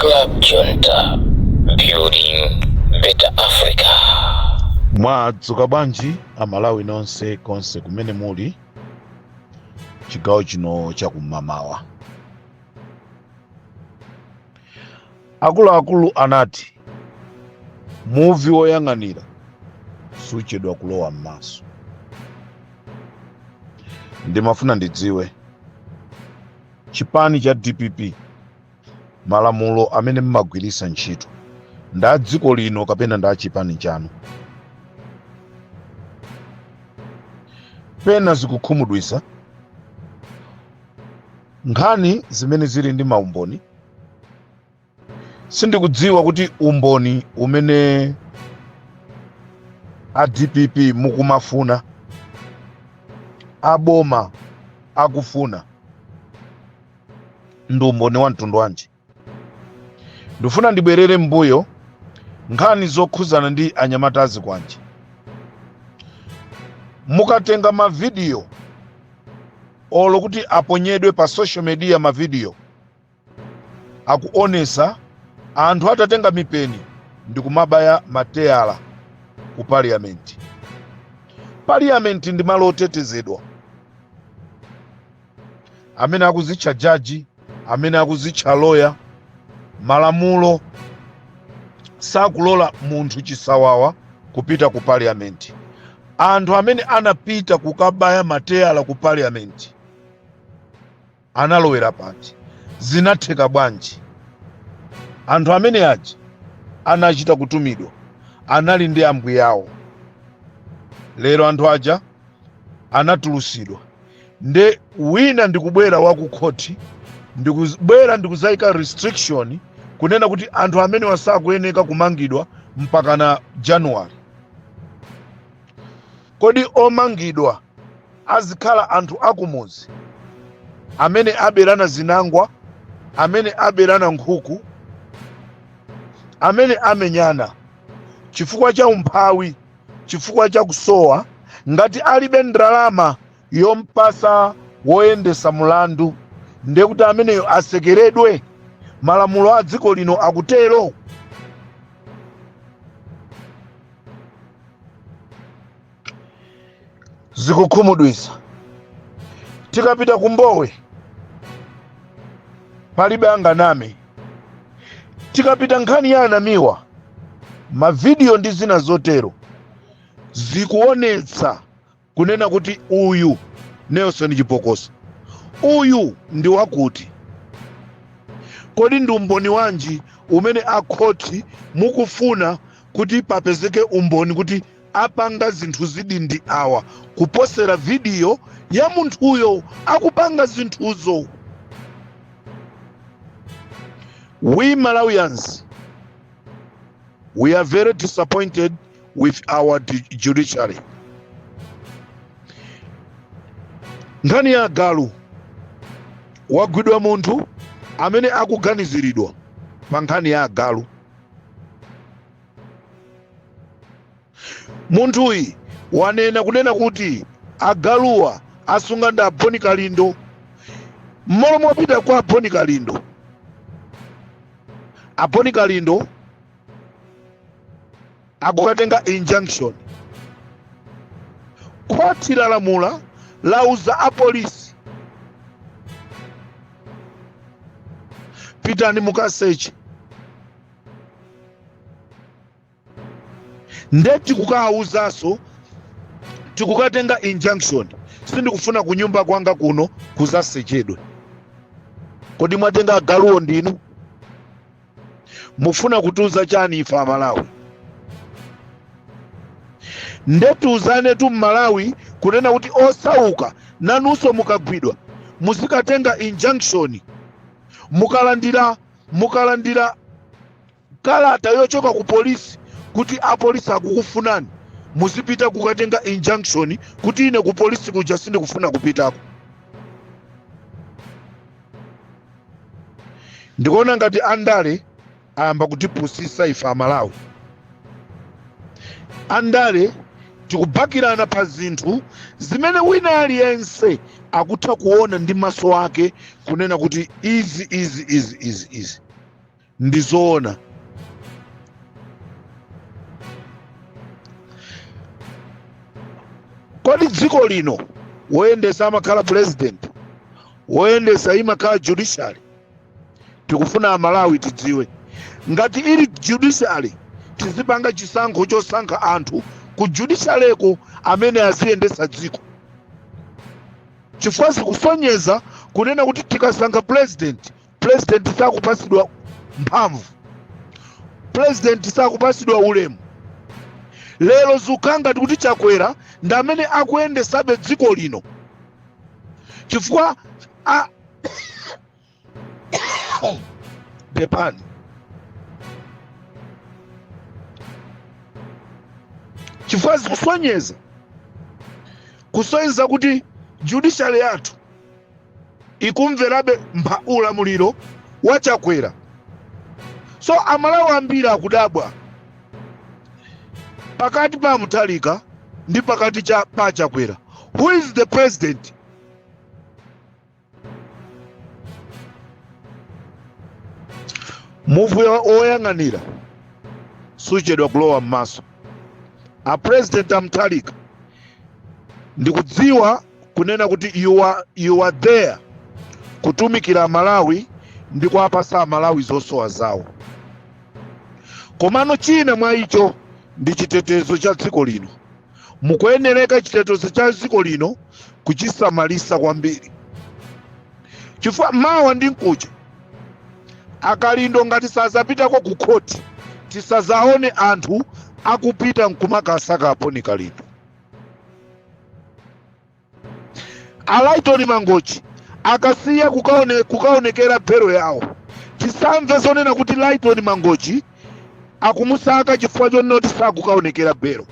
Club Junta, building better Africa. Mwadzuka bwanji Amalawi nonse konse kumene muli chigawo chino chakum'mamawa? Akuluakulu anati muvi woyang'anira suchedwa kulowa m'maso. Ndimafuna ndidziwe chipani cha DPP, malamulo amene mmagwiritsa ntchito ndi a dziko lino kapena ndi a chipani chanu? Pena zikukhumudwitsa nkhani zimene zili ndi maumboni. Sindikudziwa kuti umboni umene a DPP mukumafuna, aboma akufuna, ndi umboni wa mtundu wanji. Ndifuna ndibwerere m'mbuyo nkhani zokhuzana ndi anyamata azikwanje. Mukatenga mavidiyo, olo kuti aponyedwe pa social media, mavidiyo akuonesa anthu atatenga mipeni ndikumabaya mateyala ku parliament. Parliament ndi malo otetezedwa. Amene akuzitcha jaji, amene akuzitcha loya, malamulo sakulola munthu chisawawa kupita ku parliament. Anthu amene anapita kukabaya mateyala ku parliament analowera pati? Zinatheka bwanji? Anthu amene aja anachita kutumidwa, anali ndi ambuyawo. Lero anthu aja anatulusidwa, nde wina ndikubwera wakukhoti, ndikubwera ndikuzayika restriction kunena kuti anthu amene sakuyeneka kumangidwa mpakana January. Kodi omangidwa azikhala anthu akumuzi amene aberana zinangwa, amene aberana nkhuku, amene amenyana chifukwa cha umphawi, chifukwa cha kusowa? Ngati alibe ndalama yompasa woyendesa mulandu, ndiye kuti ameneyo asekeredwe? Malamulo a dziko lino akutero? Zikukhumudwitsa. Tikapita ku Mbowe, palibe anganame. Tikapita nkhani ya anamiwa, mavidiyo ndi zina zotero zikuonetsa kunena kuti uyu Nelson Chipokosa, uyu ndi wakuti. Kodi ndi umboni wanji umene akhoti mukufuna kuti papezeke umboni kuti apanga zinthu zidi ndi awa, kuposera vidiyo ya munthuyo akupanga zinthuzo? We Malawians, we are very disappointed with our judiciary. Nkhani ya agalu, wagwidwa munthu amene akuganiziridwa pa nkhani ya agalu. Munthuyi wanena kunena kuti agaluwa asunga ndi aboni Kalindo. Mmalo mopita kwa aboni Kalindo, aboni Kalindo akukatenga injunction. Khoti lalamula, lauza apolisi, pitani mukaseche. Nde tikukawuzanso, tikukatenga injunction, sindikufuna kunyumba kwanga kuno kuzasechedwe. Kodi mwatenga agaluwo ndinu? Mufuna kutiuza chani ife Amalawi? Nde tiuzane tu Mmalawi kunena kuti osauka nanunso mukagwidwa muzikatenga injunction. Mukalandira kalata yochoka ku polisi kuti apolisi akukufunani, muzipita kukatenga injunction kuti ine ku polisi kuja sindikufuna kupitako. Ndikuona ngati andale ayamba kutipusisa ife Amalawi. Andale tikubakirana pa zinthu zimene wina aliyense akutha kuona ndi maso ake kunena kuti izi, izi, izi, izi, izi. Ndi zoona? Kodi dziko lino woyendesa amakhala president, woyendesa imakhala judiciary? Tikufuna Amalawi tidziwe ngati ili judiciary, tizipanga chisankho chosankha anthu ku judiciaryko amene aziyendesa dziko, chifukwa zikusonyeza kunena kuti tikasankha president, president sakupasidwa mphamvu, president sakupasidwa ulemu. Lero zikukhala ngati kuti Chakwera ndi amene akuyendesabe dziko lino, chifukwa a pepani, chifukwa zikusonyeza kusonyeza kuti judiciary yathu ikumverabe ulamuliro wa Chakwera. So Amalawi ambiri akudabwa pakati pa Mutharika ndi pakati pa Chakwera, who is the president? Muvi woyang'anira suchedwa kulowa m'maso. A President a Mutharika, ndikudziwa kunena kuti you are there kutumikira Amalawi ndi kuwapasa Amalawi zosowa zawo, komano china mwa icho ndi chitetezo cha dziko lino. Mukuyenereka chitetezo cha dziko lino kuchisamalisa kwambiri, chifukwa mawa ndi mkucha a Kalindo ngati sazapitako ku khoti, tisazaone anthu akupita nkumakasaka a Bon Kalindo. A Lyton Mangochi akasiya kukaonekera belo yawo, tisamve zonena kuti Lyton Mangochi akumusaka chifukwa chonena kuti sakukaonekera belo.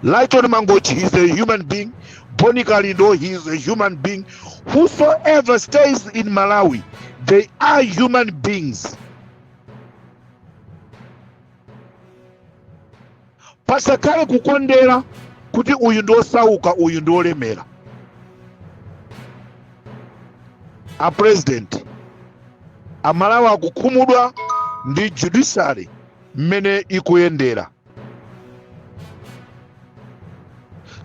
Lyton Mangochi is a human being. Bon Kalindo, he is a human being. Whosoever stays in Malawi, they are human beings. Pasakhale kukondera kuti uyu ndi osauka, uyu ndi olemera. A President, Amalawi akukhumudwa ndi judiciary mmene ikuyendera.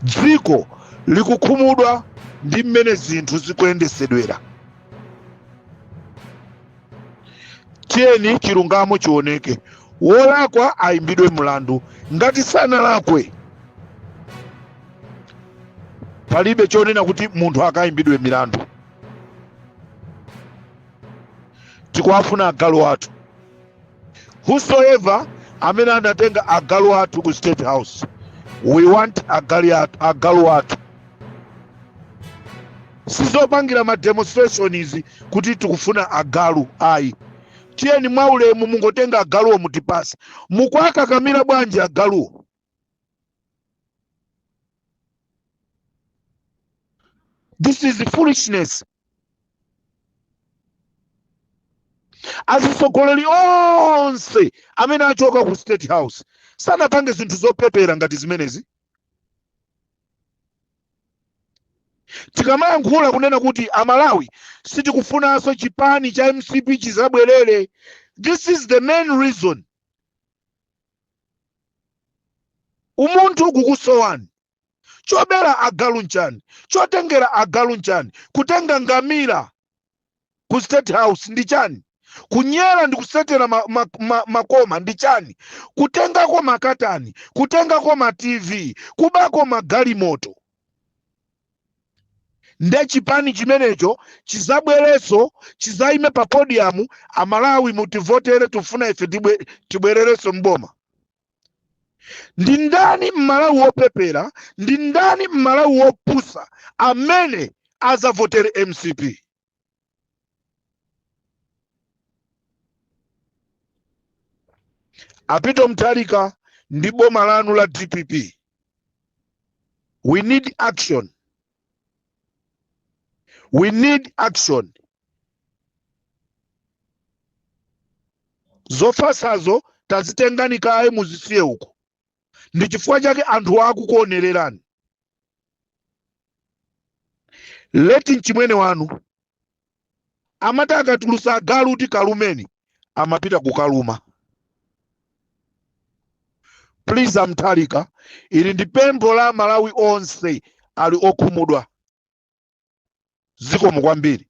Dziko likukhumudwa ndi mmene zinthu zikuyendesedwera. Tiyeni chilungamo chioneke, wolakwa ayimbidwe mlandu, ngati sanalakwe palibe chonena kuti munthu akayimbidwe milandu. Tikuwafuna agalu athu. Whosoever amene anatenga agalu athu ku State House, we want agalu athu. Sizopangira ma demonstration izi kuti tikufuna agalu, ayi. Tiyeni mwaulemu mungotenga agaluwo mutipase. Mukuwakakamira bwanji agaluwo? This is foolishness. Azitsogoleri onse amene achoka ku State House sanapange zinthu zopepera ngati zimenezi. Tikamayankhula kunena kuti Amalawi sitikufunanso chipani cha MCP chizabwerere, this is the main reason. Umunthu ukukusowani. Chobera agalu nchani? Chotengera agalu nchani? Kutenga ngamira ku State House ndi chani? Kunyera ndi kusetera makoma ndi chani? Kutengako makatani, kutengako ma TV, kubako magalimoto, nde chipani chimenecho chizabwereso chizayime pa podium, "Amalawi, mutivotere, tifuna ife tibwererenso mboma"? Ndi ndani Mmalawi wopepera, ndi ndani Mmalawi wopusa amene azavotere MCP? A Peter Mutharika ndi boma lanu la DPP, we need action, we need action. Zofasazo tazitengani kaye, muzisiye uko. Ndi chifukwa chake anthu akukuonererani. Leti mchimwene wanu Amati akatulusa agalu kuti kalumeni, amapita kukaluma. Please, a Mutharika, ili ndi pempho la Malawi onse ali okhumudwa. Zikomo kwambiri.